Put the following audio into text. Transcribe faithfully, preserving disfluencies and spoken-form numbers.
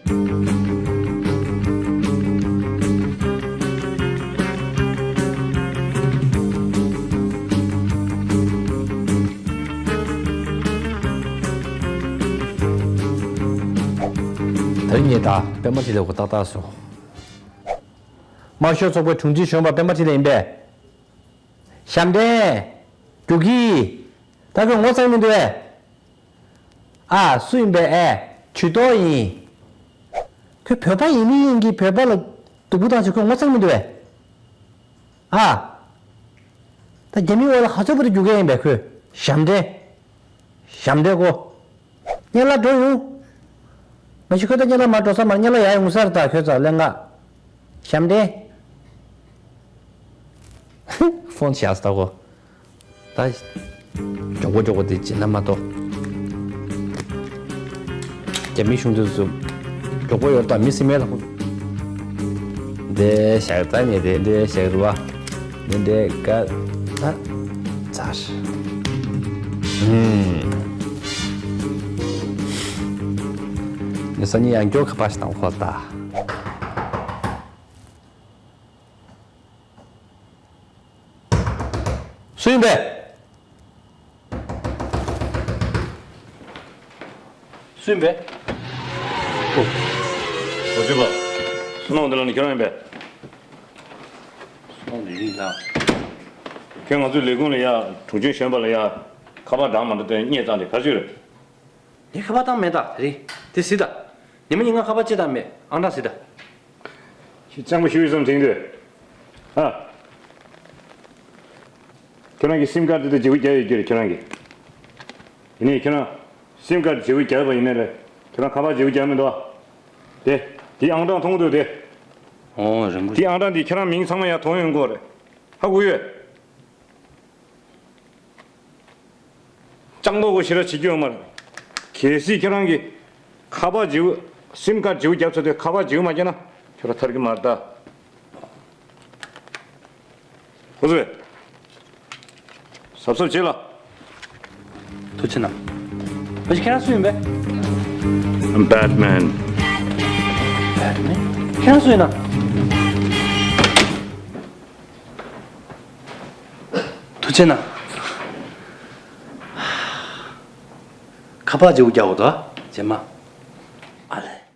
དེ་རིང་ངས་ད་པད་མ་འཕྲིན་ལས་ཁོ་ཏག་ཏག་སོང་། དམར་ཤོག་ཚོགས་པའི་དྲུང་ཆེ་གཞོན་པ་པད་མ་འཕྲིན་ལས་ཡིན་པས། ཞབས་འདྲེན། རྒྱུག་ཁྱི། ད་ཁོས་ངོ་ཚ་གི་མི་འདུག་གས། ཨ། སུ་ཡིན་པས། ཨེ། ཇུས་གཏོགས་ཡིན། ཁོས་བོད་པ་ཡིན་མིན་གྱིས་བོད་པ་ལ་སྡུག་པོ་བཏང་བྱས་ཁོས་ངོ་ཚ་གི་མི་འདུག་གས། ཨ། ད་རྒྱ་མིའི་འོག་ལ་ག་ཚོད་བར་རྒྱུག་མཁན་ཡིན་པས་ཁོས། ཞབས་འདྲེན། ཞབས་འདྲེན་ཁོ། སྔོན་ལ་འགྲོ་ཡོང་། ང་ཞིག་ཁོས་ད་སྔོན་ལ་མར་འགྲོ་ས་མ་རེད། སྔོན་ལ་ཡར་ཡོང་ས་རེད། ད་ཁྱོད་ཚོ་ལེན་ག། ཞབས་འདྲེན། ཧྥོན་བཞག་ས་ད་ཁོ། ད་མགྱོགས་པོ་མགྱོགས་པོ་དེ་བྱེད་ན་མ་གཏོགས། རྒྱ་མི་གཞུང་དེ་ཚོ་མགྱོགས་པོ་ཡོད་ད། མི་སེམས་མེད་ལ་ཁོ། འདི་བཞག་ད་ནི་དེ་འདི་བཞག་རུ་བ། འདི་འདི་ག་ད་ཚར། ཧུམ། ངས་སང་ཉིན་ཡང་མགྱོགས་ཁ་པར་ཞིག་བཏང་ཁོ་ད། སུ་ཡིན་པས། སུ་ཡིན་པས། ཨོ། ཨོ་ཅི་པ། བསོད་ནམས་བདེ་ལགས་ནི་ཁྱོད་རང་ཡིན་པས། བསོད་ནམས་བདེ་ལགས། ཁྱོད་ང་ཚོའི་ལས་ཁུངས་ལ་ཡ། དྲུང་ཆེ་གཞོན་པ་ལ་ཡ། ཁ་པར་འདྲ་མི་འདྲ་སྟོན་སྙད་བཏང་དེ་ག་ཅི་རེད། ངས་ཁ་པར་བཏང་མེད་ད། དེ་རིང་དེ་གཟིགས་ད། ཉི་མ་ཉིན་གང་ཁ་པར་ཅི་བཏང་མེད། ཨང་གྲངས་གཟིགས་ད། ཁྱི་གཙང་པོ་ཞུ་ཡི་བསམ་དྲན་དུས། ཨ། ཁྱོད་རང་གི་སིམ་ཁ་དེ་དང་བརྗེ་པོ་རྒྱག་ཡོད་རྒྱུ་རེད་ཁྱོད་རང་གི། ཡིན་ནའི་ཁྱོད་རང་སིམ་ཁ་བརྗེ་པོ་རྒྱག་པ་ཡིན་ནའི་རེད། ཁྱོད་རང་ཁ་པར་བརྗེ་པོ་རྒྱག་མི་འདུག་ཨ། དེ། དེའི་ཨང་གྲངས་མཐོང་གི་འདུག་དེ། ཨོ་རིང་པོ། དེའི་ཨང་གྲངས་འདི་ཁྱེད་རང་མིང་ཚང་མ་ཡར་མཐོང་ཡོང་གི་རེད། ཧ་གོ་ཡོད། ལྕགས་མདོག་གོ་ཞེ་དྲག་བྱེད་རྒྱུ་ཡོད་མ་རེད། གལ་སྲིད་ཁྱེད་རང་གིས་ཁ་པར་བརྗེ་པོ། སིམ་ཁ་བརྗེ་པོ་རྒྱབ་ཚར་དུས་ཁ་པར་བརྗེ་པོ་མ་བརྒྱབ་ན་ཁྱོད་རང་ཐར་གྱི་མ་རེད་ད། ཧུ་ཟེ། གཟབ་གཟབ་བྱེད་ལ། ཐུགས་རྗེ་གནང་། ཨ་ཅེ་ཁྱེད་རང་སུ་ཡིན་པས། I'm Batman. Batman? ཁྱེད་རང་སུ་ཡིན་ན། ཐུགས་རྗེ་གནང་། ཁ་པར་བརྗེ་པོ་རྒྱག་དགོས་འདུག་ཨ། རྗེས་མ། ཨ་ལེ།